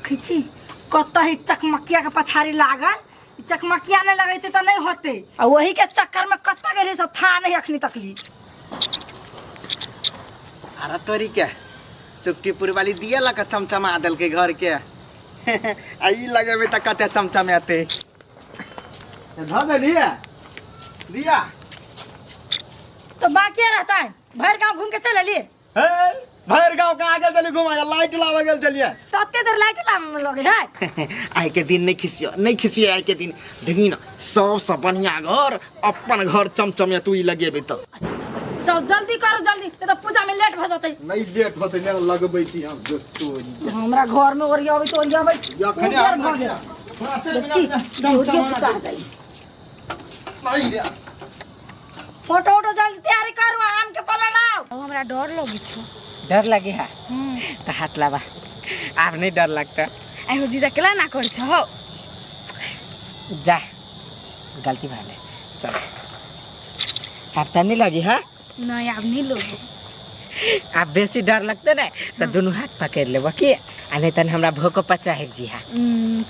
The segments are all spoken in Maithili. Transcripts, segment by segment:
देखै छी कतऽ ही चकमकिया के पछाड़ी लागल। ई चकमकिया नहि लगेतै तऽ नहि होतै, आ वही के चक्कर में कतऽ गेली सब था नहीं अखनी तकली। अरे तोरी के सुखटीपुर वाली दिया लगा चमचमा देलकै घर के। आ ई लगेबै तऽ कते चमचमेतै। धऽ देलियै दिया तो बाकी रहता है, भर गांव घूम के चल अलिए। हे भर गांव कहाँ गेल चली घुमा, लाइट लावे गेल चलिए। तो अते देर लाइट लावे में लगे है। आइ के दिन नहीं खिसियो, नहीं खिसियो आइ के दिन। देखी ना सबसे बढ़िया घर अपन घर चमचमे तू ई लगेबे तो। जाओ जल्दी करो जल्दी, नहीं तो पूजा में लेट भ जतै। नहीं लेट होतै, नहीं लगबै छी हम जो तोरी। हमरा घर में ओरियाबै तो ओरियाबै। जखने उजर हम भ गेल। देखी, देखी, फुटा जाइ। नहीं रे। फोटो वोटो जल्दी तैयारी करू, आम के पल्ला लाओ। हमरा डर लगे छो। डर लगे है? तो हाथ लावा, आब नहीं डर लगता। आइ हो जीजा केला ना कर छो। जा गलती भले, चल अब तो नहीं लगी। हाँ नहीं आब नहीं लगे। अब बेसी डर लगते ना तो दोनों हाथ पकड़ लेबो की, आ नहीं तन हमरा भोको पचाहे जी। हाँ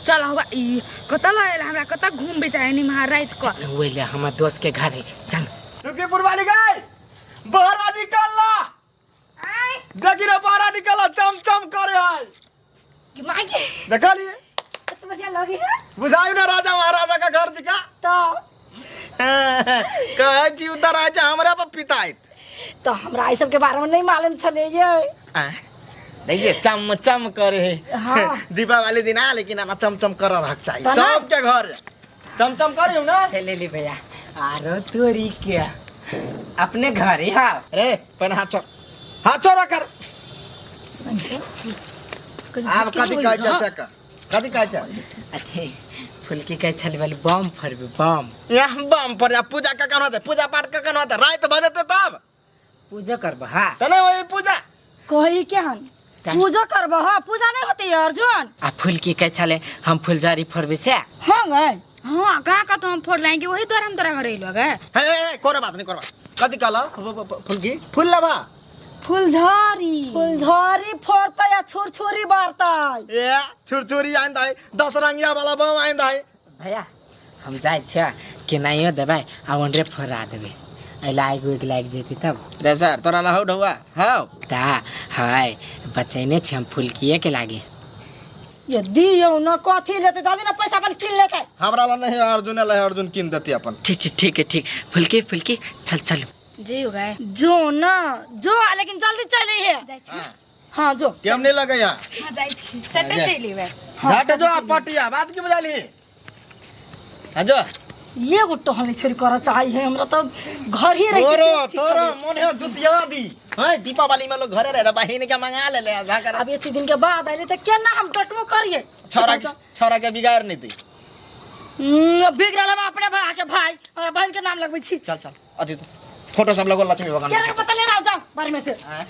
चल हवा ई कत लएल हमरा कत घूमबे चाहे नि महा रात क। ओइ ले हमर दोस्त के घर है, चल। सुखीपुर वाली गाय बहरा निकल ला। देखी रे बहरा निकल चमचम करे है। कि माय के देखलिए कत बढ़िया लगे है। बुझायु ना राजा महाराजा का घर जी का। तो कहे छी उधर राजा हमरा पर पिताइत। तो हमरा ई सब के बारे में नहीं मालूम छले ये। देखिए चम चम करे है। हाँ। दीपावली दिन आ लेकिन आना चमचम कर रख चाहिए तो ना। सबके घर चमचम करियो ना। चले ली भैया आरो तोरी के अपने घर ही। हाँ रे पहले हाथ छोड़, हाथ छोड़ कर। आब कथी कहै छै से कह, कथी कहै छै? अथी फुलकी कहै छलै बोले बम फोड़बे बम। यहाँ बम फोड़ जा, पूजा कखन होतै? पूजा पाठ कखन होतै? राति भऽ जेतै तब पूजा करबो। हाँ तऽ नहि होई पूजा। कही के हन पूजा करबो? हाँ पूजा नहीं होती अर्जुन। आ फुलकी कहै छलै हम फुलझड़ी फोड़बे से। हाँ गए। हाँ कहाँ कतौ हम फोड़ लाएंगे, वही द्वारा हम तोरा घर अइलो गे। हे, हे, हे, कोनो बात नहीं, कोनो बात। कथी कहला फुलकी? फूल लेबा? फुलझड़ी। फुलझड़ी फोड़तै आ छुरछुरी बारतै। ए छुरछुरी आइन दही, 10 रंगिया वाला बम आइन दही। भैया हम जाइ छियै केनाइयो देबै आ ओनरे फोड़ा देबै, अइला आगि उगि लागि जेतै तब। रे सर तोरा लहौ ढौआ हौ। ता है बचैने छी हम फुलकिए के लागे। ये दियौ न कथी लेतै दादी न पैसा अपन किन लेतै। हमरा ला नहीं अर्जुन ला, अर्जुन किन देती अपन। ठीक छै ठीक है ठीक। फुलकी फुलकी चल चल जी हो गए। जो न जो, लेकिन जल्दी चले है। हाँ जो टाइम नहीं लगैया। हाँ जाइ छी चटे चलि बे। झट जो आ पटिया बात की बुझाली। हाँ जो ये गो टहलने छोड़ी कर चाही है हमरा तो घर ही रह तोरो तोरो मन है जुतिया दी। हां दीपावली में लोग घरे रहे बहिन के मंगा ले ले जा कर। अब इतने दिन के बाद आइले त केना हम टटबो करिए। छोरा के छोरा के बिगाड़ नहीं दी। बिगड़ल हम अपने भाई के भाई हमरा बहन के नाम लगबै छी। चल चल अथी तो फोटो सब लगो लक्ष्मी भगवान केना के पता ले आओ जाओ बारी में से। हां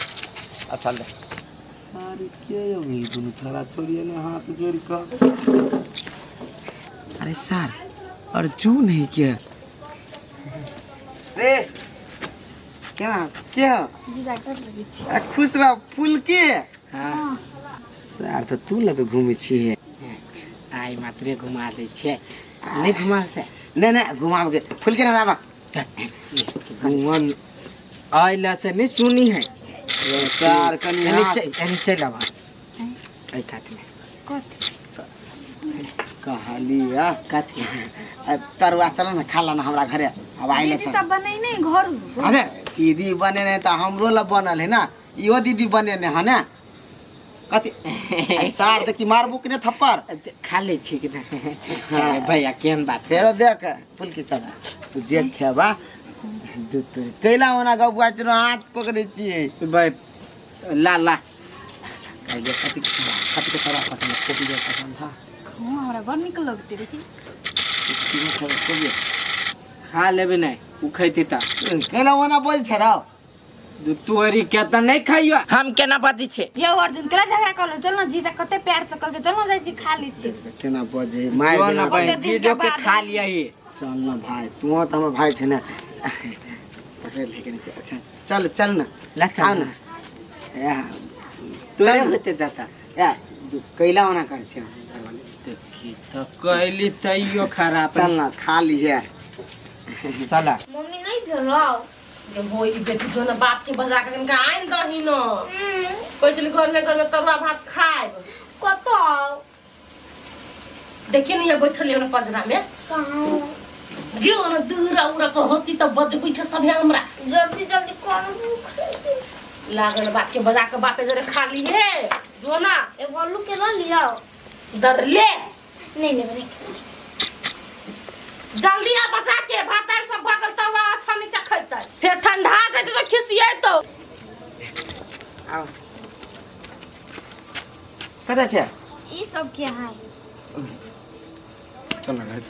अच्छा ले। अरे के अभी दुनू छोरा छोरी ने हाथ जोड़ कर। अरे सर अर्जुन है क्या रे? क्या क्या जीजा कर लगे छी। आ, खुश रह फूल के। हाँ सर तो तू लगे घूमे छी है। आइ मात्रे घुमा दै छियै, नहीं घुमाब से? नहीं नहीं घुमाब के फूल के ना राबा घुमन आइला से नहीं सुनी है सर कनी एनी हाथ चल एनी चल आबा एहि कातमे। कहली आ कथी? तरुआ चल ना खा ला ना हमरा घरे अब आइले दीदी छ। त बनैने घर। अरे दीदी बनेने त हमरो ला बनल है ना, इहो दीदी बनेने है ना। कथी सार देखी मारबू कि नहीं थप्पड़? खा ले छी कि नहीं? भैया केहन बात फेरो देख फूल के चल तू जे खेबा दूध तोरी कैला ओना गबुआ चुनो हाथ पकड़े छियै। भाई ला ला कहिए कथी कथी के तोरा पसंद है? कोबी के पसंद है? हाँ हमरा बड़ नीक लगते देखी। कोबी खा लेबे नहीं उ खैती त कैला ओना बोल छै रौ। तोरी के त नहीं खाइयो हम केना बजै छै। यौ अर्जुन केला झगड़ा करलो, चल न जीजा कते प्यार से कहलकै चल न जाइ छी खा लै छी। केना बजे मारि जो देना ना बहिन, ओते दिन के जीजो के बाद। खा लिया ही। चल न भाई तू त हमर भाई छै ने पकड़ ले के नीचे। अच्छा चल चल न ला चल आओ ना। न। या तोरे चल। होते जाता। या कैला ओना कर छै देखी तो कैली तैयो खराब। चल ना खा लीहे। चला मम्मी नहीं भेलौ जे होई बेटी जो ना बाप के बजा के कनका आइन दही न कहै छली घर में तरुआ भात खाएब। कतौ देखी नहीं बैठल हमरा पंजरा में कहाँ जो न दूरा उरा पर होती त बजबै छै सभे हमरा। जल्दी जल्दी कर भूख लागल बाप के बजा के बापे जरे खा ली हे जो ना एगो आलू के ल लियो दर ले नहीं लेबै नहीं। जल्दी आ बचा के भात दाल सब भगल तरुआ अच्छा नीचा खैतै फेर ठंडा जेतै तो खिसियतौ। आओ कतऽ छै ई सब के है? चल ना घर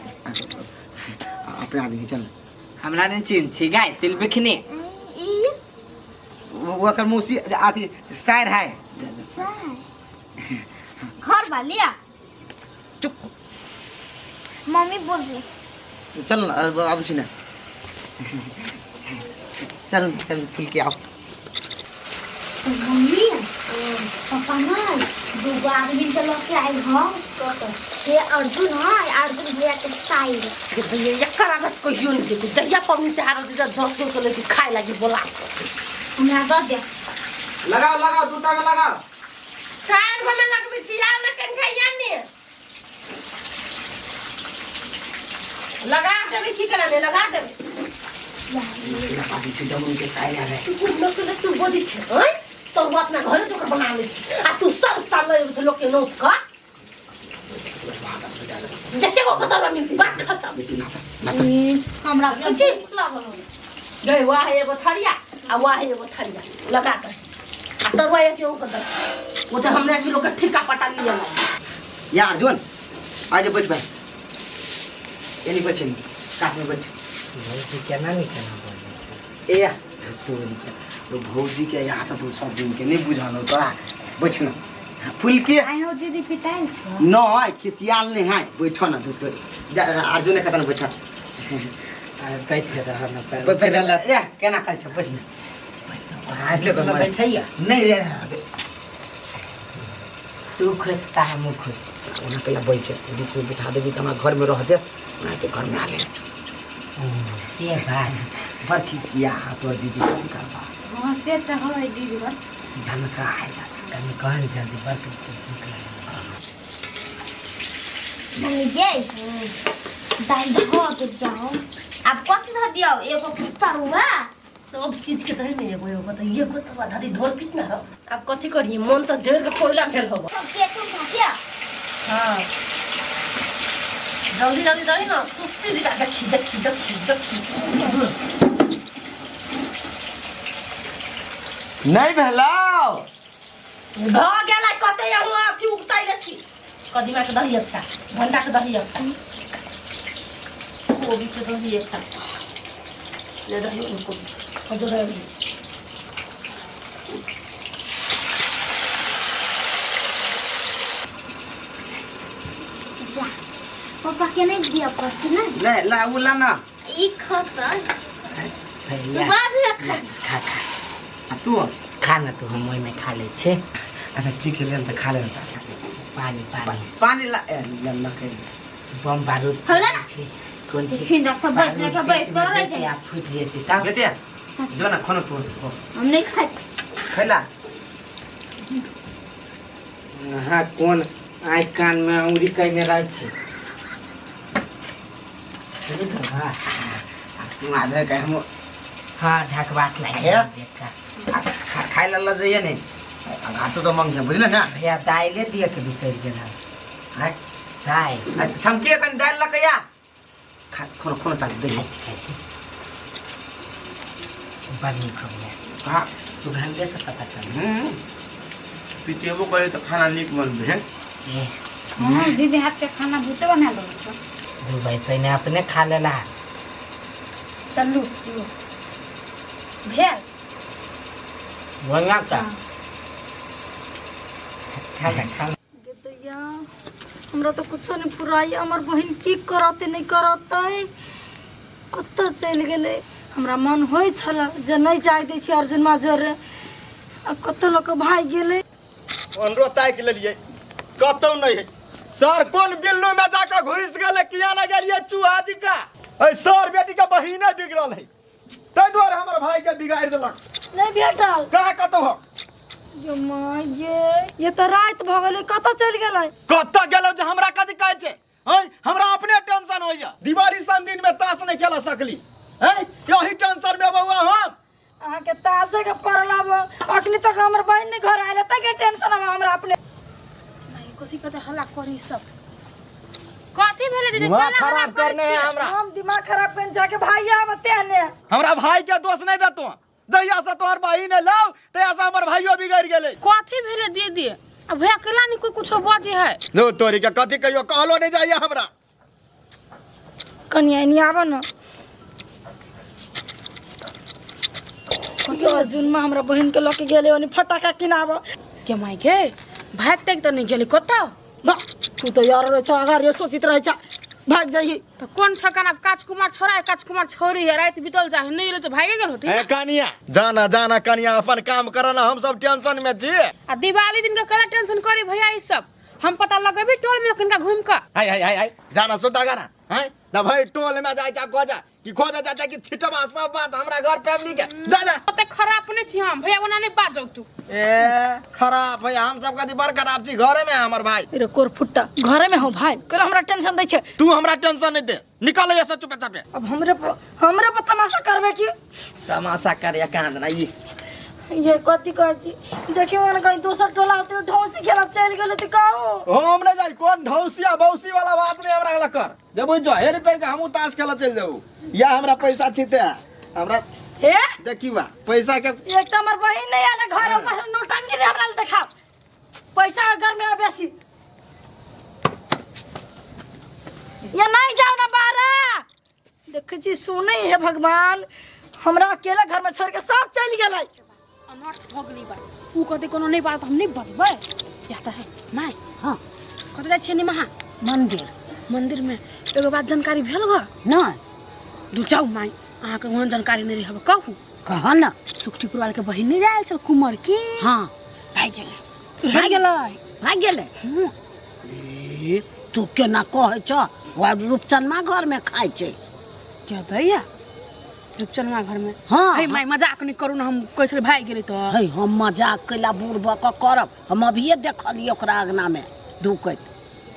अपने आदमी चल। हमरा नहीं चिन्ह छी गाय तिल बिखनी ई वो ओकर मौसी आती सायर है। घर वालिया चुप मम्मी बोल रही। चल ना अब सुन चल चल फुल के आओ। मम्मी पापा ना दूगो आदमी के लऽ के आयल हँ हे अर्जुन है अर्जुन भैया के साइड। गे भैया एकर आदत कहियो नहीं जेतै जहिया पबनी तिहार होतै तऽ 10 गो के लेके खाए लागी बोला। हमरा दऽ दे। लगाओ लगाओ दूटा में लगाओ। 4 गो में लगबै छी आ ना कन खाइया ने लगा देबै की करा ने लगा देबै। बाकी छै जमुन के साइड आ रहे। तू लोक के तू बजै छै हँ तो वो अपना घर जोकर बना ले छी आ तू सब साल ले छै लोक के नोत का जते को कतरा मिलती बात खत्म। हमरा कुछ लागल गए वाह एगो थरिया आ वाह एगो थरिया लगा कर आ तरुआ एक एगो कर वो तो हमरा के लोग के ठिका पटा लिया। या अर्जुन आज बैठ भाई एनी बैठ एनी कात में बैठ। भौजी केना नहीं केना बोलै छै ए तोरी के तो भौजी के यहाँ तो सब दिन के नहीं बुझल हो तोरा। बैठ ना फूल के आइ हो दीदी पिताइल छो न खिसियाल नहीं है बैठो ना तू तोरी जा अर्जुन ने कतन बैठ बैठे रह न बैठ ए केना खाइ छ बैठ ना बैठैया नहीं रे तू खुश ता हमहूँ खुश। ओना कैला बैठ बीच में बैठा देबी त हमरा घर में रह देत ना तो घर में आ ले। से बात बड़ खिसिया तोर दीदी कथी करबा। हां से त होय दीदी बड़ झनका आ जाता कनी कहन जल्दी बड़ के भूख लागल। मम्मी गे दाल धो के जाओ अब कथी धर दियो एगो तरुआ सब चीज के दही ने एगो एगो त एगो तरुआ धरी ढोल पीट ना रहो। अब कथी करिए मन त जड़ के कोयला भेल होबो। सब के तुम भातिया। हां जल्दी जल्दी दही ना सुस्ती दिखा देखी देखी देखी देखी नहीं भेलौ भ गेलै कते अहाँ अथी उगताइले छी। कदीमा के दही एकटा भंटा के दही एकटा कोबी के दही एकटा ले दही उनको हजुर जा पापा के नहीं दिया पड़ती ना नहीं ला उ ला ना ई खाता भैया तू बाद में खा खा खा आ तू खा ना तू हम ओहिमे खा लै छियै। अच्छा ठीक है ले त खा ले त पानी पानी पानी ला ए ला ला के बम बारूद होला ना? छै कोन ठीक देखिन दा सब बैठ के बैठ पेटमे रहे जेतै छै आ फूटि जेतै तब। बेटिया जो ना खाना तू हम नहीं खाइ छी। खैला अहाँ कोन आँखि कानमे अंगुरी कयने रहै छी। तू आधे के हम हाँ ढकवास लागि हे? गेल खाइ ला ल जइए ने घाटो तो मांग बुझले ना भैया दाइले दिए के बिसरि गेल हन। हाय दाइल अच्छा छमके कन दाइल लकैया खा खोन खोन ताली दे खाइ छी खाइ छी बड़ नीक हो गया। हां सुगंधे से पता चल। पितेबो करे त खाना नीक बनबे है। ए हां दीदी हाथ के खाना बहुते बना लो छो। दू भाई पहिने अपने खा लेला। चलू भेल बढ़िया का खा खा खा। दैया हमरा तो कुछो नहीं फुराई हमर बहिन की करते नहीं करते कतऽ चलि गेलै। हमरा मन होइ छल जे नहीं जाय दै छी अर्जुन मा जोरे आ कतऽ लोक भागि गेलै। अनरो ताकि लेलियै कतौ नहीं है सर कोन बिल्लू में जाकर घुस गेलै किया ना गेलियै चूहा जी का ऐ सर बेटी के बहिने बिगड़ल है ताहि दुआरे हमर भाई के बिगाड़ि देलक। नहीं भेटल। कहाँ कतौ हो? ये माँ ये तऽ राति भऽ गेलै, कतऽ चलि गेलै? कतऽ गेलौ जे हमरा कथी कहै छै? हैं, हमरा अपने टेंशन होइया, दिवाली सन दिन में ताश नहीं खेला सकली। हैं, यही टेंशन में बउआ हम। अहाँके तासे के पड़ल आब, अखनी तक हमर बहिन नहीं घर आयल, तै के टेंशन आब हमरा अपने। नहीं, कथी कथी हल्ला करी सब? कथी भेलै दीदी? दिमाग केना हल्ला खराब करै करने है छियै? हमरा। हम दिमाग खराब कनि जाके भाई आब तेहने। हमरा भाई के दोष नहीं देतो, जहिया से तोहर बहिन एलौ तहिया से हमर भाइयो बिगड़ गेलै। कथी भेलै दीदी? आ भैया केला नहीं कोई कुछो बजे है? नो तोरी के कथी कहियो, कहलो नहीं जाइए हमरा। कनिया एनी आब न। अर्जुन माँ हमरा बहिन के लऽ के गेलै ओनी फटाका किनाब। के माय गे, भाग तक तो नहीं गेलै कतौ? ना तू तो यार रहे छ, अगर ये सोचित रहे छ भाग जाही। तो कोन ठकाना, काच कुमार छोरा है, काच कुमार छोरी है, रात बीतल जाहे, नहीं एलै तो भागे गेल होती। ए कनिया, जाना जाना कनिया, अपन काम कर ना, हम सब टेंशन में छी। आ दिवाली दिन के कला टेंशन करी भैया ई सब? हम पता लगेबी टोल में किनका घूम के। हाय हाय हाय हाय, जाना सुता गाना। हैं ना भाई टोल में जाय जा खोजा कि खोजा जा जा कि छिटवा सब बात हमरा घर फैमिली के जा जा। ओते खराब नहीं छी हम भैया, ओना नहीं बाजौ तू। ए खराब भैया, हम सब कथी बड़ खराब छी, घरे में हमर भाई। रे कोर फुट्टा घरे में हो भाई, कर हमरा टेंशन दै छै। तू हमरा टेंशन नहीं दे, निकल एसे चुपे चापे। अब हमरे पर तमाशा करबे की? तमाशा करे कांद ना ई। ये कथी कहै छी? देखियो ने कहीं दोसर टोला होते ढौसी खेला चलि गेलै तऽ कहू। हम नहीं जाई, कोन ढौसिया बौसी वाला बात नहीं हमरा लग कर। जब बुझ जो हेर पेर के हम ताश खेला चल जाऊ, या हमरा पैसा छीते हमरा। हे देखियो बा पैसा के एक त हमर बहिन नहीं आले घर, ऊपर से नोटंकी नहीं हमरा देखा। पैसा घर में बेसी। ये नहीं जाओ ना बारा। देखै छी सुनै है भगवान, हमरा अकेला घर में छोड़ के सब चलि गेलै। अनर्थ भऽ गेलै बात। उ कहतै कोनो नहीं बात, हम नहीं बचबै। या तऽ है my. हाँ कतऽ जाइ छियै निमहा? मंदिर। मंदिर में एगो बात जानकारी भेल ग? नहीं। दू जाउ my, अहाँके ओहन जानकारी नहीं रहब। कहू। कह न। सुखटीपुर वाले के बहिन नहीं जायल छल कुमर की? हाँ। भागि गेलै। भागि गेलै। भागि गेलै? हूँ। ए, तू केना कहै छ? वह रूपचनमा घर में खाइ छै। क्या दैया? रूपचनमा घर में? हाँ। हे my, मजाक नहीं करू ना, हम कहै छलै भागि गेलै तऽ। हे हम मजाक कैला बूढ़ भऽ कऽ करब? हम अभिये देखलियै ओकरा अङ्गना में ढुकैत।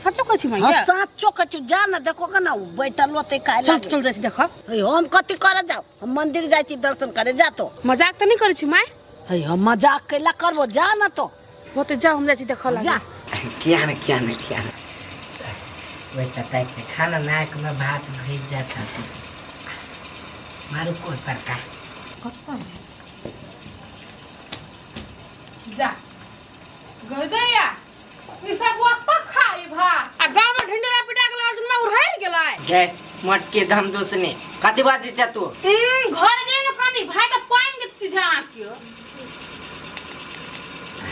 सचो कहै छी my? हाँ, सचो कहै छी। जा ना देखो के ना, बैठल होतै काल्हि। चल चल जाइ छी देखब। हे हम कथी करऽ जाउ, हम मंदिर जाइ छी दर्शन करे, जा तो। मजाक तऽ नहीं करै छी my? हे हम मजाक कैला करबो, जा ना तो। होतै जाउ, हम जाइ छी देखऽ लागी। जा। किया ना किया ना किया ना वैसा टाइप के खाना नाक में भात घुस जाता मारू कोई प्रकार। जा गई दैया, ई सब वक्त खाई भात आ गांव में ढिंढोरा पिटा गेलै, अर्जुन में उड़ाइल गेलै। गे मटके दम दूसने कथी बाजी छ तू? घर जाई न कनी भाई त पाइन के सीधे आके।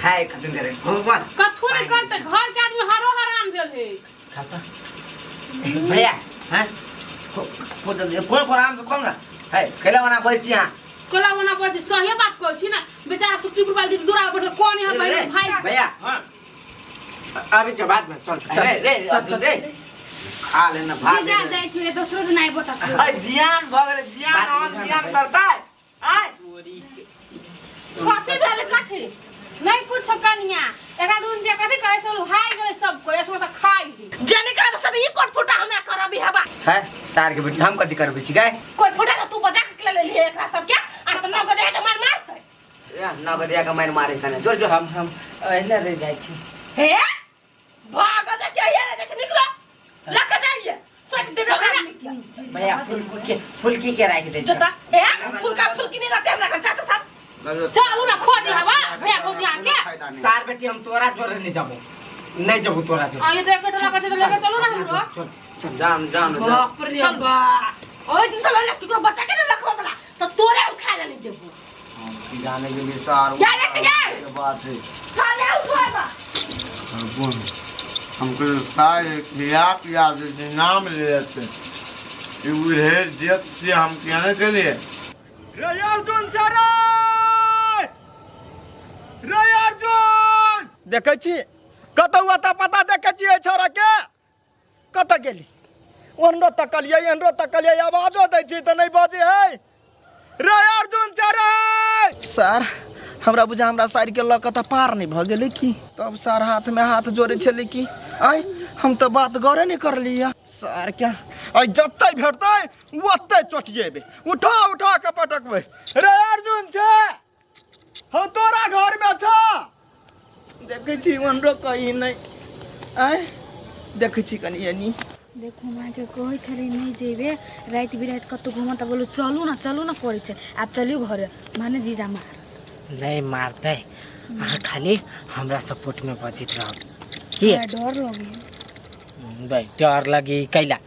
हाय खत्म करे भगवान। कथू नहीं करते, घर के आदमी हरो हरान भेल है। खाता भैया। हां को कोन कोन आराम से कम ना है केला बना बोल छी। हां कोला बना बोल छी, सही बात कहै छी ना। बेचारा सुखटीपुर वाली दीदी दूरा बैठ के कोन यहाँ बहिन भाई। भैया हां अभी जो बाद में चल चल रे रे चल चल रे खा लेना भात। जा जाइ छी रे, दोसरो दिन आइबो त। हाय जियान भ गेलै, जियान ऑन जियान करतै। आय कथी भेलै कथी नहीं कुछ कनिया, एकरा दून जे कथी कहै छलु हाय गेलै सब कोई, असो त खाइ है। जाने का सब ई कोन फुटा हमरा करबी हवा है सार के बेटी, हम कथी करबी छी गाय? कोन फुटा त तू बजा के ले लिए एकरा सब के, आ त नौ गदे के मार मारतै। ए नौ गदे के मार मारे कने जोर जोर। हम एने रह जाइ छी। हे भाग जा के ये रे जा निकलो लक जाइए सब देबे आदमी के। भैया फुलकी के राख दे जता। हे फुलका फुलकी नहीं रहते हमरा घर जात सब। चलू ना खोजी हवा भैया खोजी आके। सार बेटी हम तोरा जोरे नहीं जाबो, नहीं जाबो तोरा जोरे। आ ये देख के टोला के लेके चलू ना हमरो। चल चल जाम जाम बाप रे बाप, ओइ दिन से लड़का केकरो बच्चा के नहीं लखवा देला त तोरे उखा ले देबो। की जाने के लिए सार क्या व्यक्ति गए? बात है खाले उठवाबा। हमको सारे खिया पिया देते नाम ले लेते ये उधर जेत से हम कहने के लिए। रे अर्जुन सर रे अर्जुन, देखै छी कतौ अता पता देखै छियै छौड़ा के कतऽ गेली ओनरो तकलियै एनरो तकलियै आवाजो दै छी तऽ नहि बजै है रे अर्जुन छै रे सर हमरा बुझा हमरा साइड के लऽ कऽ तऽ पार नहि भऽ गेलै की तब सर हाथमे हाथ जोड़ै छलै की आँय हम तऽ बात गौरे नहि करलियै सर के आइ जतै भेटतै ओतै चोटिएबै उठा उठा कऽ पटकबै रे अर्जुन छै हम तोरा घरमे छ देखै छी ओनरो कहीं नहि आँय देखै छी कनि एनी देखू माँके कहै छलै नहि जेबै राति बिराति कतहु घूमऽ तऽ बोलू चलू ने चलू ने करै छै आब चलियौ घरे भने जीजा मार नहि मारतै अहाँ खाली हमरा सपोर्टमे बजैत रहब की हमरा डर लगे भाइ डर लगी कैला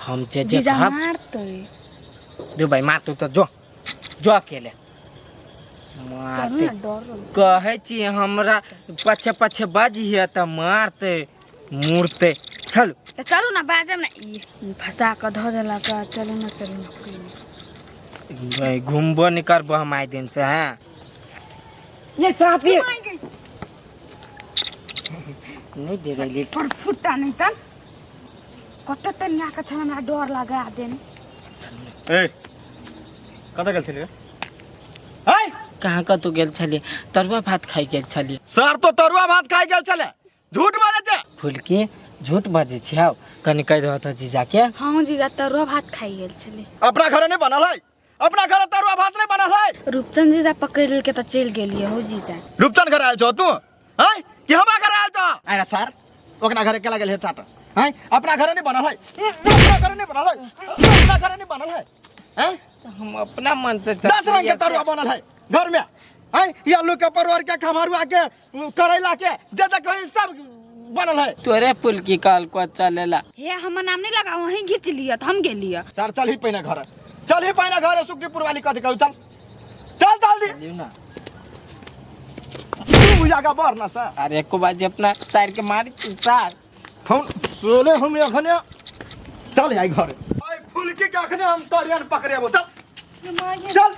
हम जे जे जीजा कहब मारतै दू भाइ मारतौ तऽ जो जो अकेले चलू मारतै ने डर लगे कहै छी हमरा पछे पछे बजिहे तऽ मारतै मुरतै चलू तऽ चलू ने बाजब ने ई फंसा कऽ धऽ देलक चलू ने चलू ने कहिने भाइ, घुमबो नहि करबो हम आइ दिन से हाँ ये साथ ये नहीं दे रही पर फुट्टा नहीं तन कते तनिया के छल हमरा डर लगा देन ए कतऽ गेल छलियै आइ कहाँ कतौ गेल छलियै तरुआ भात खाइ गेल छलियै सर तो तरुआ भात खाइ गेल छलै झूठ बाजै छै फुलकी झूठ बाजै छी हौ कनि कहि दहो तऽ जीजाके हाँ जीजा तरुआ भात खाइ गेल छलै अपना घरे नहि बनल है अपना घरे तरुआ भात नहि बनल है रूपचंद जीजा पकड़ि लेलकै तऽ चलि गेलियै हो जीजा रूपचंद घर आयल छौ तू हैं कि हमरा घर आयल छौ अरे सर ओकरा घरे केला गेल है चाट हैं अपना घरे नहीं बनल है अपना घरे नहीं बनल है अपना घरे नहीं बनल है हैं हम अपना मन से 10 रंग के तरुआ बनल है घर में हैं ये आलू के परवर के खमरुआ के करैला के जे जे कही सब बनल है तोरे फुलकी कहल को चलेला हे हमर नाम नहीं लगा वहीं घीच लिअ तऽ हम गेलियै सर चल ही पहिने घर चल ही पहिने घर सुखीपुर वाली कथी कहू चल चल जल्दी लियौ ना तू आगा बढ़ ना सर अरे एको बार जे अपना साइड के मारी छी सर हम चले हम अखने चल आई घर आई फुलकी के अखने हम तरियन पकड़ेबो चल चल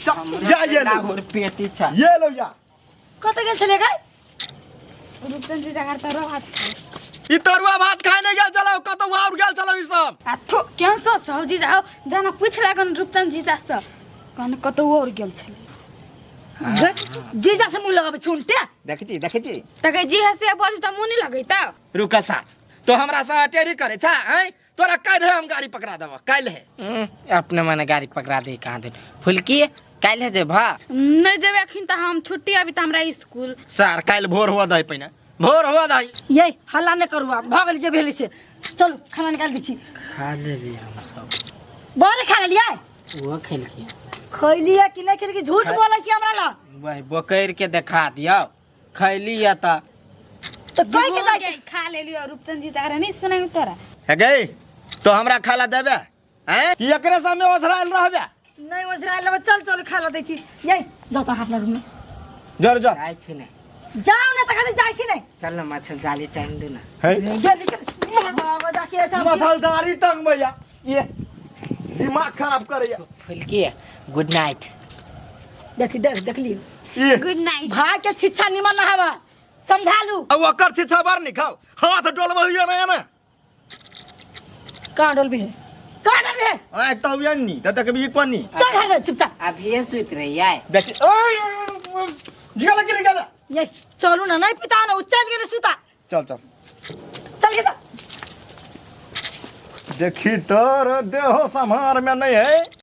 चल या ये लो लाहौर पेटी छ ये लो या कतऽ गेल छलै गाय रूपचंद जीजा घर तरुआ भात खाइ ई तरुआ भात खाय नहीं गेल चलो कतौ और गेल चलो ई सब आ थो केहन सोच हौ जीजा हौ जाना पूछ लागन रूपचंद जीजा से कहने कतौ और गेल छलै जीजा से मुँह लगाबै छै उल्टे देखै छी देखै छी तऽ कहै जी हसे बजू तऽ मुँह नहि लगैता रुक सा तो हमरा से अटेरी करे छा हैं तोरा काल्हि हम गाड़ी पकड़ा देबो काल्हि अपने मने गाड़ी पकड़ा दे कहाँ दे फुलकी काल्हि जे भा नहि जेबै अखन तऽ हम छुट्टी अभी तऽ हमरा स्कूल सर काल्हि भोर हुआ दही पहिने भोर हुआ दही ये हल्ला नहि करू आब भऽ गेल जे भेलै से चलू खाना निकालि दै छी खा लेलियै हम सब बड़े खा लेलियै ओहो खेलकै खैलियै कि नहि खेलियै झूठ बोलै छी हमरा लग वही बोकरि के देखा दियौ खैली या तऽ तऽ कहि के जाइ छी खा लेलियो रूपचंद जी तारा नहीं सुनाई तोरा हे गई तो हमरा खाला देबे हैं कि एकरे सामने ओझरायल रहबे नहि ओझरायल रहबै चल चल खा ला दै छी ये जाउ तऽ अहाँ अपना रूममे जर जा जाइ छी ने जाउ ने तऽ जाइ छी नहि चल न मछल जाली टाइम दे ना है गेली के जाके ऐसा मछलदारी टंगबैया ये दिमाग खराब करैया फुलकी गुड नाइट देखी देख देखली ये गुड नाइट भाई के शिक्षा निमन ना हवा समझा लू आ ओकर छिछा बार नहीं खाओ हाथ डोलबै ना ना कहाँ डोलबी है कहाँ डोलबी है आ एकटा हुए नी त देखबी कोनी चल हट चुपचाप अभी सुति रही है देखी ओए जिगा लगी गेला ये चलू ना नहीं पिता ना उ चल गेले सुता चल चल चल के चल देखी तोर देहो सम्हार में नहीं है।